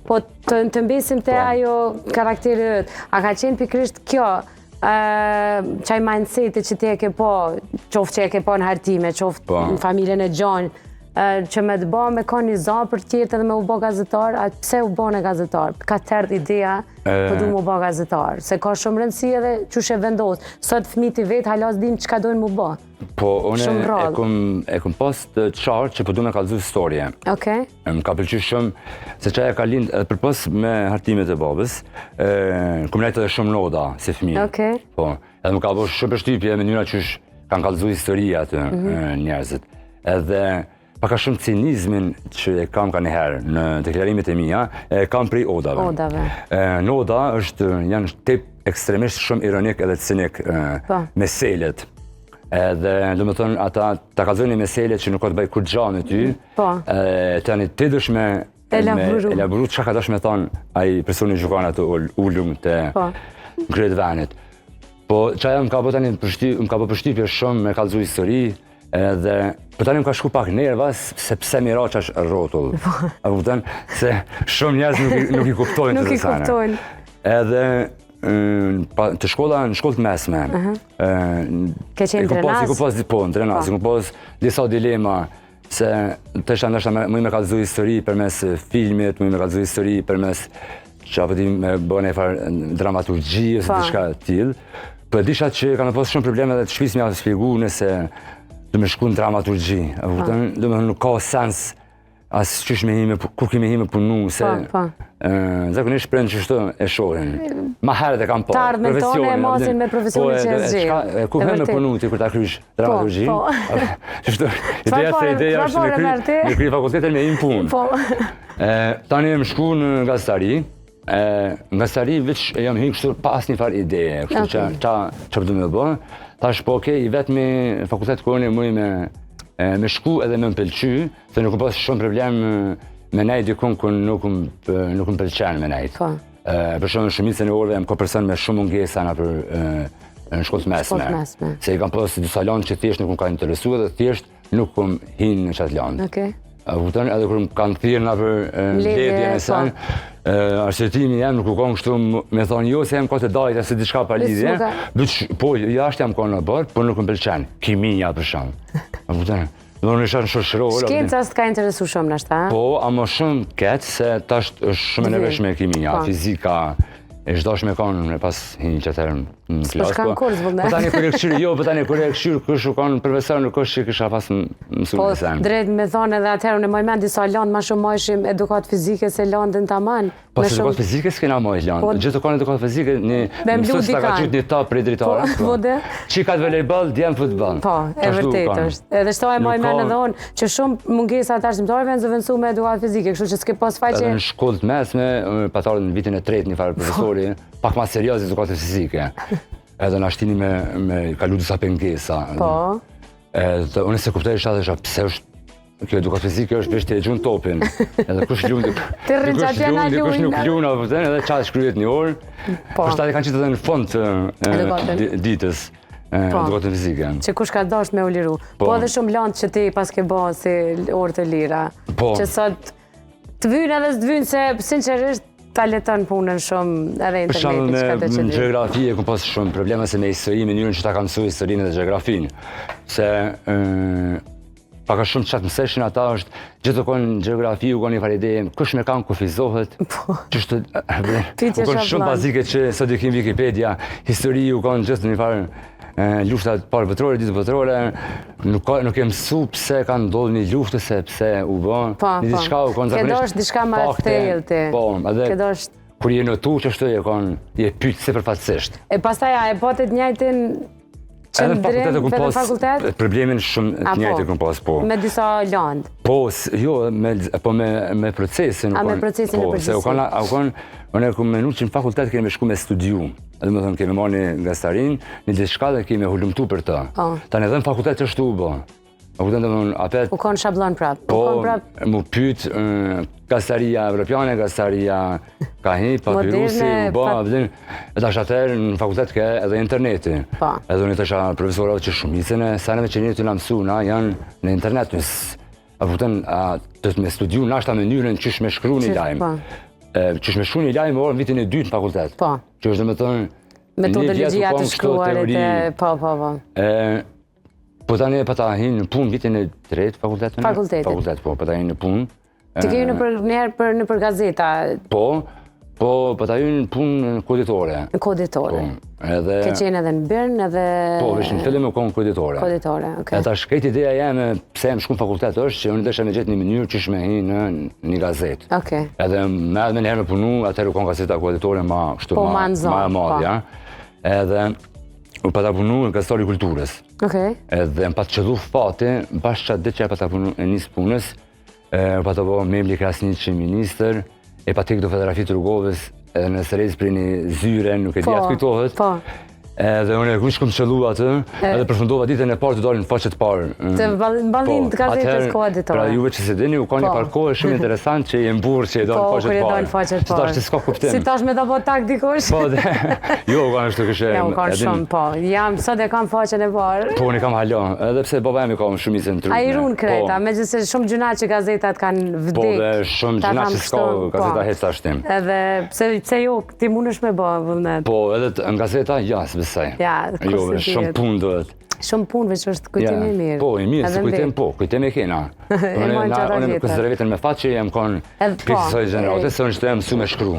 Po të, të mbesim te po. ajo karakteri yt. A ka qenë pikërisht kjo qaj mindseti që ti e ke pa, qoftë që e ke pa në hartime, qoftë po. në familjen e gjonë, që me të ba me kon një za për tjerët edhe me u bo gazetar, a pse u bone gazetar? Ka të erdh ideja po du m'u bo gazetar, se ka shumë rëndësi edhe qysh e vendos. Sot fëmijët i vet hala s'dinë çka dojnë m'u bo. Po, unë e kom, e kom pas të qartë që po du me kallzu storje. Okej. Më ka pëlqy shumë, se qajo ka lind, edhe përpos me hartimet e babës, e, kom nejtë edhe shumë n'oda, si fëmijë. Okej. Po, edhe më ka bo shumë përshtypje mënyra qysh kanë kallzu histori aty mm -hmm. njerëzit. Edhe pak a shumë cinizmin që e kam kanjëherë në deklarimet e mia, e kam prej odave. Odave. E, në oda është, janë tip ekstremisht shumë ironik edhe cinik po. meselet. Edhe, domethonë, ata ta kallzojnë një mesele që nuk ka të bëjë kurgja me ty. Po. E, tani ti dush me elaboru. Elaboru çka ka dash me thonë ai personi që kanë atë ulum te po. n'krye t'venit. Po qajo më ka bo tani përshty, më ka bo përshtypje shumë me kallzu histori, edhe po tani më ka shku pak nerva se pse mi ra qash rrotull. Po. A kupton se shumë njerëz nuk i, nuk i kuptojnë Nuk i kuptojnë. Edhe pa, të shkolla në shkollë të mesme. Uh -huh. Ke qenë në Drenas? Kom pas, po, në Drenas. Po. Kom pas disa dilema se të shta ndoshta me, me kallzu histori përmes filmit, muj me kallzu histori përmes që apo di me bë një farë dramaturgji ose po. diçka të tillë. Po e disha që kam pas shumë probleme edhe të shpisë me ja shpjegu nëse do me shku në dramaturgji. A po. kupton? Domethënë nuk ka sens As qysh me hi me, ku ki me hi me punu, se po, po. zakonisht prindët qështu e shohin. Ma herët e kam pa. Të ardhmen tonë e masin me profesionin po, që e zgjedh. Ku he me punu ti kur ta krysh po, dramaturgjinë? Po, Qështu, ideja se ideja është me kry, me kry fakultetin me hi n'punë. Po. Tani jam shku në gazetari, E, në gazetari veç e jam hi kështu pa asnjë farë ideje, kështu që Okej. qa, që po du me bë. Tash po okej, i vetmi fakultet ku unë muj me, e, me shku edhe me më pëlqy, se nuk kom pas shumë problem e, me nejt dikun ku nuk më, nuk më pëlqen me nejt. Po. E, për shembull në shumicën e orëve jam kon person me shumë mungesa në për e, në shkollë të mesme. Shkollë të mesme. Se i kam pas disa landë që thjesht nuk më kanë interesu edhe thjesht nuk kom hin në qatë landë. Okej. A kupton edhe kur më kanë thirrë na për mbledhjen e po. sen, arsyetimi jem nuk u kon kështu me thonë jo se jam kon te dajt ose diçka pa lidhje. Veç po jashtë jam kon në bord, po nuk më pëlqen. Kimia për shembull. A kupton? Do në isha në shoqërore. Shkenca s'të ka interesu shumë nashta, a? Po, ama shumë keq se tash është shumë e nevojshme kimia, po. fizika, e s'dash me kanë me pas hinë që atëherë në klasë. Po shkan kurs vullnet. Po tani kur e kqyr, jo, po tani kur e kqyr kush u kanë profesor nuk është që kisha pas mësu po, në sen. Po drejt me thonë edhe atëherë unë e maj mend disa landë ma shumë majshim edukatë fizike se landën taman. Po se edukatë fizike s'kena majt landë. Po, gjithë të kanë edukatë fizike, një mësues ta ka gjujt një top prej dritare. Po, po dhe. Çikat volejboll, djem futboll. Po, e vërtet është. Edhe shto e maj mend edhe unë që shumë mungesa të arsimtarëve janë zëvendësu me edukatë fizike, kështu që s'ke pas faj që Edhe në shkollë të mesme, pat ardhë në vitin e tretë një farë profesori, pak ma serioz edukatës fizike. Edhe na shtini me, me kalu disa pengesa. Po. Edhe unë s'e kuptoj isha dhe pse është kjo edukatë fizike është veç të e gjun topin. Edhe kush lun, Ti rrin kush qaty na lun, dikush nuk lujnë. lun, apo edhe qatë shkryet një orë. Po. Për shtatë kanë qitë edhe në fund të Edukatën. ditës, Po. edukatën fizike. Që kush ka dasht me u liru. Po. Po edhe shumë landë që ti paske bo si orë të lira. Po. Që sot të vynë edhe s'të vynë se sinqerisht ta leton punën shumë edhe Për shembull interneti çka me të në që di. gjeografi e kom pas shumë probleme se me histori, mënyrën që ta kam mësuar historinë dhe gjeografinë. Se ë pak a shumë çka të mëseshin ata është gjithë të konë gjeografi u konë një farë ideje, kush me kanë kufizohet, Po. qështu, Pyetje u konë shumë shabllon. bazike që sot i kemi Wikipedia, histori u konë gjithë një farë lufta të parë botërore, dytë botërore, nuk ka nuk e mësu pse ka ndodhur një luftë se pse u bë, Po, një po. diçka u konë Ke zakonisht. dasht diçka ma fakte, thellë ti. Po, edhe Ke dasht kur je notu qashtu je kon je pyet sipërfaqësisht. E pastaj a e patë të njëjtin Edhe në fakultet e qëndrim kom edhe në pas fakultet? problemin shumë të Apo? njëjtë e kom pas, po. Me disa landë. Po, jo, me, po me, me procesin. u A, me kon- procesin në po, Se u përgjithësi. kon, a u kon, unë e kom menu që në fakultet kemi me shku me studiu. Edhe me thënë, kemi marrë një gazetarinë, një diçka dhe kemi hulumtu për të. Po. Tani edhe në fakultet qashtu u bë. A kupton domethënë, apet, U kon shablon prap. U po, kon prap mu pyet gazetaria evropiane, gazetaria ka hi, papirusi, u bë, pa... vëdin, e tash atëherë në fakultet ke edhe interneti. Po. Edhe unë i thosha profesorave që shumicën e seneve që jeni tu na mësu na janë në internet, në A kupton, a, të me studiu nashta mënyrën qysh me shkru një lajm. Po. Qysh me shkru një lajm orë në vitin e dytë në fakultet. Po. Që është domethënë... Metodologjia të shkruarit e... Po, po, po. E, po tani e pata hinë në punë vitin e tretë fakultetin. Fakultetit. Fakultet, po, pata hinë në punë. Ti ke në për njerë për nëpër gazeta? Po, po, pata hynë në punë në Kohë Ditore. Në Kohë Ditore. Po, edhe... Ke qenë edhe në BIRN edhe... Po, veç në fillim u konë Kohë Ditore. Kohë Ditore, okej. E tash krejt ideja jeme, pse jam shku në fakultet është, që unë desha me gjetë një mënyrë qysh me hi në një gazetë. Okej. Edhe me edhe menjëherë me punu, atëherë u konë gazeta Koha Ditore ma, kështu, po, ma, ma, ma e madhja. Po. Ja. Edhe u pata punu në gazetari kulturës. Okej. Edhe më pat qëllu fati, bash qatë ditë që e pata punu e nisë punës, E, u pat bo Memli Krasniqi ministër, e pat hek do fotografi të Rugovës, edhe në Serez prej një zyre, nuk e di Po, a të kujtohet. Po. Edhe unë e kush kom qëllu atë, edhe përfundova ditën e parë të dalin në faqe të parë. Të në ballinë të gazetës Po, atëherë, Koha Ditore. Pra juve që se dini, u ka një Po. farë kohë shumë interesant që je në burrë që e dalin Po, në faqe kur të e parë. dalë faqe të Se parë. tash s'ka kuptim. Si tash me ta bo tag dikush? Po, dhe, jo, u kanë ashtu këshe. Ja, u kanë shumë, po. Jam, sot e kam faqen e parë. Po, unë i kam hala, edhe pse baba jem i ka më shumicën trutme. A i run kreta, Po, me gjithë se shumë gjynah që gazetat kanë vdek. Po, dhe shumë ta gjynah tham që s'ka kështu, gazeta po. hiç tash tim. Edhe, pse, pse jo, ti mundesh me bo, vullnet. Po, edhe në gazeta, ja, s'besoj. Ja, ku jo, se shumë dihet. punë duhet. Shumë punë, veç është kujtim i mirë. Po, i mirë, Edhe si kujtim, mbet. po, kujtim e kena. E Unë mojmë na- që ata unë me vjetër. konsideroj veten me fat që jam konë Edhe po, pjesë e kësaj gjenerate, e- se unë çdo jam mësu me shkru.